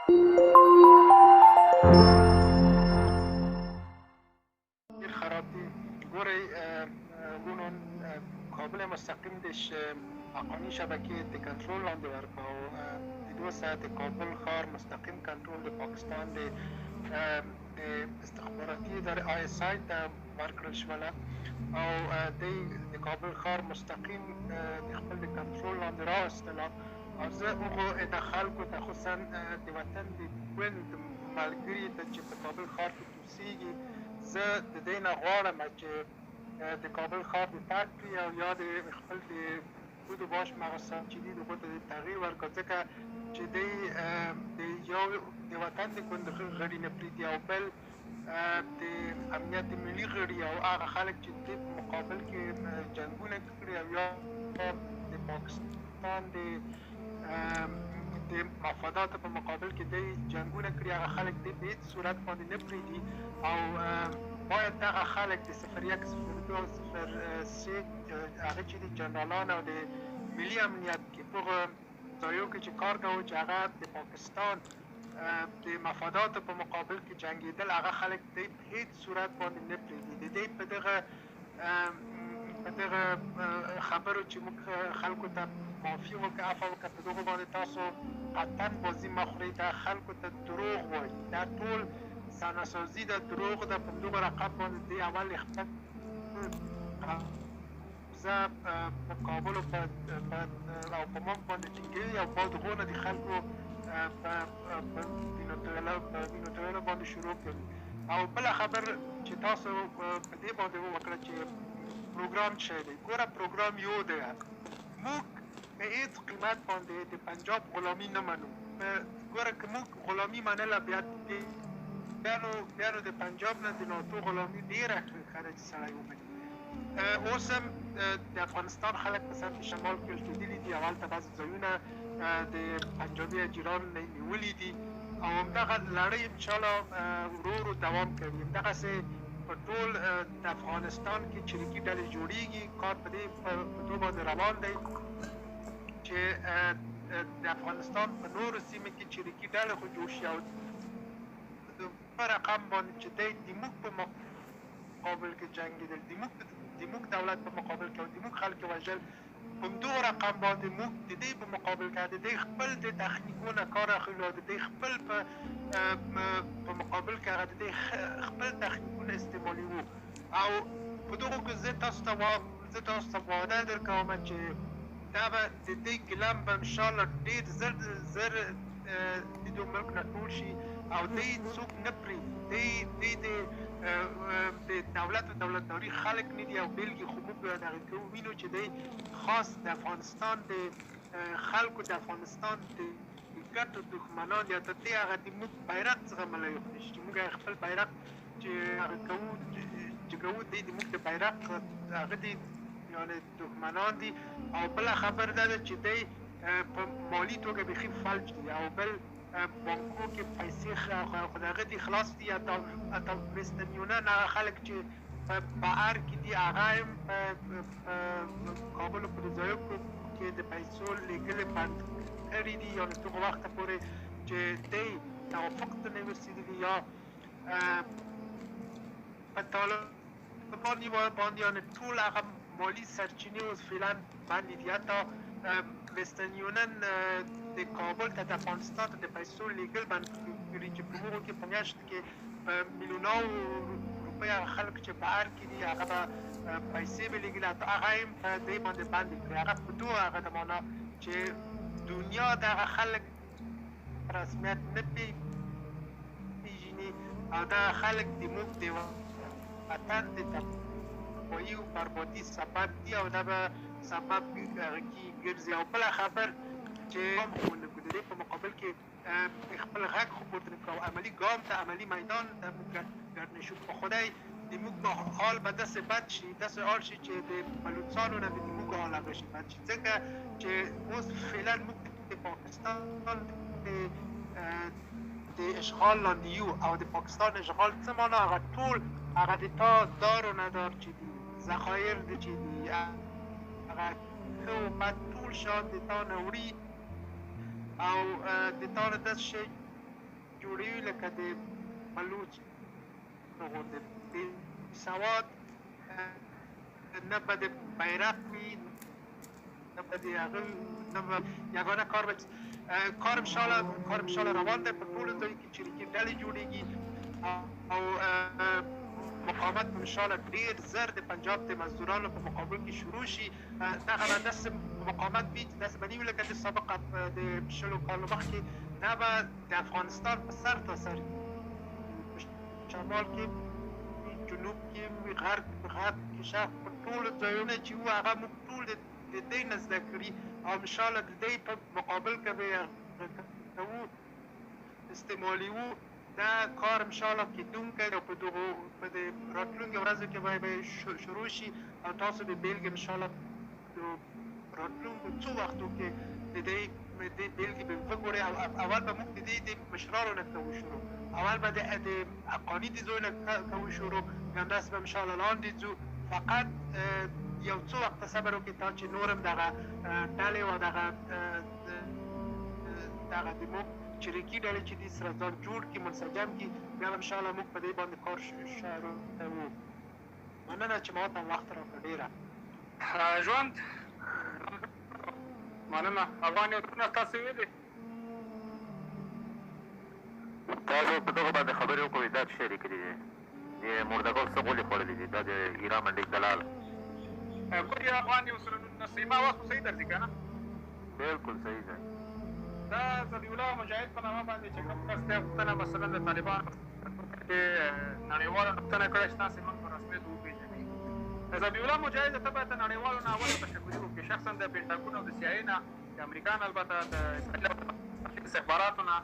ډیر خراب دي. ګورئ وروڼو، کابل مستقیم د حقاني شبکې د کنټرول لاندې ورکړ او د دوه ساعت د کابل ښار مستقیم کنټرول د پاکستان د استخباراتي ادارې آی اس آی ته ورکړل شوله او دی د کابل ښار مستقیم د خپل د کنټرول لاندې راوستله. او زه هغو د خلکو ته، خصوصا د وطن د ګوند ملګري ته چې په کابل ښار کې اوسېږي، زه د دې نه غواړم چې د کابل ښار د ترک کړي او یا د خپل د بود و باش مغصب چې دي دغو ته د تغییر ورکړي، ځکه چې دی د یو د وطن د ګوند غړي نه پرېږدي او بل د امنیت ملي غړي او هغه خلک چې د په مقابل کې جنګونه کړي او یا د پاکستان د مفاداتو په مقابل کې دی جنګونه کړي، هغه خلک دی په هیڅ صورت باندې نه پرېږدي. او باید دغه خلک د 01 02 او 03 هغه چې دي جنرالان او د ملي امنیت کې په هغو ځایو کې چې کار کوي چې هغه د پاکستان د مفاداتو په مقابل کې جنګېدل، هغه خلک دی په هیڅ صورت باندې نه پرېږدي. د دې په دغه خبرو چې موږ خلکو ته معافي وکړه، عفوه وکړه، په دغو باندې تاسو قطعا بازي مه خورئ. دا خلکو ته دروغ وایي، دا ټول صحنهسازي ده، دروغ ده. په دغه رقم باندې دی اول خپل قبضه په کابل او په موږ باندې ټینګوي او بعد هغو نه د خلکو په وینو تویلو باندې شروع کوي. او بله خبر چې تاسو په دې باندې وکړه چې پروګرام څه دی، ګوره پروګرام یو دی، موږ په هیڅ قیمت باندې د پنجاب غلامي نه منو. ګوره که موږ غلامي منله بیا نو د پنجاب نه د ناتو غلامي ډېره ښه ده چې سړی ومني. اوس هم د افغانستان خلک په سمت شمال کې التېدلي دي او هلته بعضې ځایونه د پنجابي اجیرانو نه نیولي دي او همدغه لړۍ انشاءالله ورو ورو دوام کوي. همدغسې په ټول د افغانستان کې چریکي ډلې جوړیږي، کار په دې په دو باندې روان دی چې د افغانستان په نورو سیمو کې چریکي ډلې خو جوړ شي او په رقم باندې چې دی د موږ په مقابل کې جنګېدل، د موږ دولت په مقابل کې او د موږ خلک وژل، په همدغو رقم باندې موږ د دې په مقابل کې د دې خپل د تخنیکونه کار اخلو او د دې خپل په مقابل کې هغه د دې خپل تخنیکونه استعمالوو. او په دغو کې زه تاسو ته وعده درکوم چې دا به د دې ګلم به انشاءالله ډېر زر زر د دې ملک نه ټول شي او دی څوک نه پرېږدي. دی د دولت او دولتداري خلک نه دي او بېلګې خو موږ دغه کوو وینو چې دی خاص د افغانستان د خلکو د افغانستان د ګټو دښمنان دي. حتی دی هغه د موږ بیرغ زغملی خو نشي چې موږ خپل بیرغ چې هغه کوو جګوو، دی د موږ د بیرغ هغه دي یعنې دښمنان دي. او بله خبر دا ده چې دی په مالي توګه بیخي فلج دي او بل بانکو کې پیسې خو د هغه دي خلاص دي. حتی ویسټرن یونین هغه خلک چې په بهر کې دي هغه هم په کابل په ځایو کې د پیسو لېږل بند کړي دي، یعنې دغه وخته پورې چې دی توافق ته نه وي رسېدلي یا په طالبان باندې یعنې ټول هغه مالي سرچینې اوس فعلا بندې دي. حتی ویسټرن یونین د کابل ته د افغانستان ته د پیسو لېږل بند کړي چې په هغو کې په میاشت کې په میلیوناو روپۍ هغه خلک چې بهر کې دي هغه به پیسې به لېږلي، حتی هغه هم په دې باندې بندې کړي. هغه په دوه هغه د معنا چې دنیا دغه خلک په رسمیت نه پېژني او دغه خلک د موږ د وطن د تباهي او بربادي سبب دي او دا به سبب کی ګرځي. او بله خبر چې خو ونه کړو د دې په مقابل کې خپل غږ خو پورته نه کړو او عملي ګام ته عملي میدان ته موږ ګډ نه شو. په خدای د موږ به حال به داسې بد شي، داسې حال شي چې د بلوڅانو نه به د موږ حال هغه شي بد شي، ځکه چې اوس فعلا موږ د پاکستان د اشغال لاندې یو او د پاکستان اشغال څه معنا؟ هغه ټول هغه د تا دار و ندار چې دي، ذخایر د چې دي، هغه ښه او بد ټول شیان د تا نه وړي او د تا نه داسې شی جوړوي لکه د بلوچ غوندې بې سواد، نه به د بیرغ وي، نه به د هغه، نه به یګانه کار به کار انشاءالله روان دی. په ټولو ځایو کې چریکي ډلې جوړېږي او مقاومت به انشاءالله ډېر زر د پنجاب د مزدورانو په مقابل کې شروع شي. دغه به داسې مقاومت وي چې داسې به نه وي لکه د سابق د 20 کالو مخکې. دا به د افغانستان په سر تا سر، شمال کې، جنوب کې، غرب کې، شرق، په ټولو ځایونو چې وو هغه موږ ټول د دې نه زده کړي او انشاءالله د دې په مقابل کې به یې کوو، استعمالوو. دا کار انشاءالله کېدونکی او په دغو په دې راتلونکو ورځو کې به شروع شي او تاسو به بېلګې انشاءالله راتلونکو څو وختو کې د دې بېلګې به وګورئ. او اول به موږ د دې د مشرانو نه کوو شروع، اول به د حقاني د زوی نه کوو شروع، بیا همداسې به انشاءالله لاندې ځو. فقط یو څو وخته صبر وکړئ تا چې نور هم دغه ډلې او دغه دغه د موږ چریکي ډلې چې دي سره ځان جوړ کړي، منسجم کړي، بیا به انشاءالله موږ په دې باندې کار شروع کوو. مننه چې ما ته وخت راکړ ډېره. ژوند مننه. افغان یو تاسو ویلي تاسو په دغه باندې خبرې وکړئ. دا څه لیکلي دي؟ د مردګل څه غولې خوړلې دي؟ دا د ایران منډې دلال کوی افغان یو سره نسیمه واس صحیح درځي که نه؟ بالکل صحیح ده. دا ذبیح الله مجاهد په نامه باندې چې کوم کس دی، غوښتنه مثلا د طالبانو چې نړیوالو غوښتنه کړې چې تاسې موږ په رسمیت وپېژنئ. ذبیح الله مجاهد ته باید د نړیوالو نه اول تشکري وکړي، شخصا د پنټاګون او د سي آی نه، د امریکا نه، البته د اسرائیل او استخباراتو نه،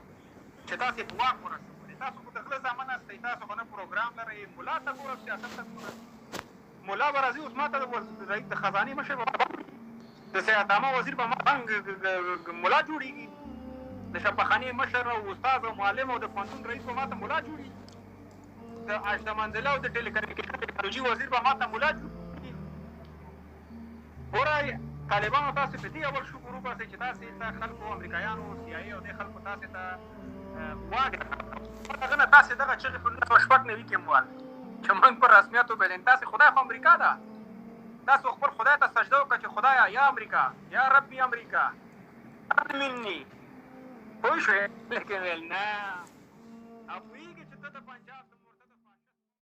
چې تاسې په واک ورسولئ. تاسو خو د غله زامن یاستئ، تاسو خو نه پروګرام لرئ، ملا ته ګوره، سیاست ته ګوره. ملا به راځي اوس ما ته د خزانې مشر به د صحت عامه وزیر به ما بنګ ملا جوړېږي، د شفاخانې مشر او استاد او معلم او د پوهنتون رئیس به ما ته ملا جوړېږي، د اژده منزله او د ټیلیکمیونیکیشن ټکنالوژي وزیر به ما ته ملا جوړېږي. ګوره طالبانو تاسې په دې اول شکر وباسئ چې تاسې ته خلکو، امریکایانو، سي آی او دې خلکو تاسې ته واک هغه نه تاسې دغه چغې په 1996 کې هم وال چې موږ په رسمیت وبلل. تاسې خدای خو امریکا ده، تاسو خپل خدای ته سجده وکړه چې خدایا یا امریکا، یا ربي امریکا مني، پوه شوې؟ لیکن ویل نه، هغوی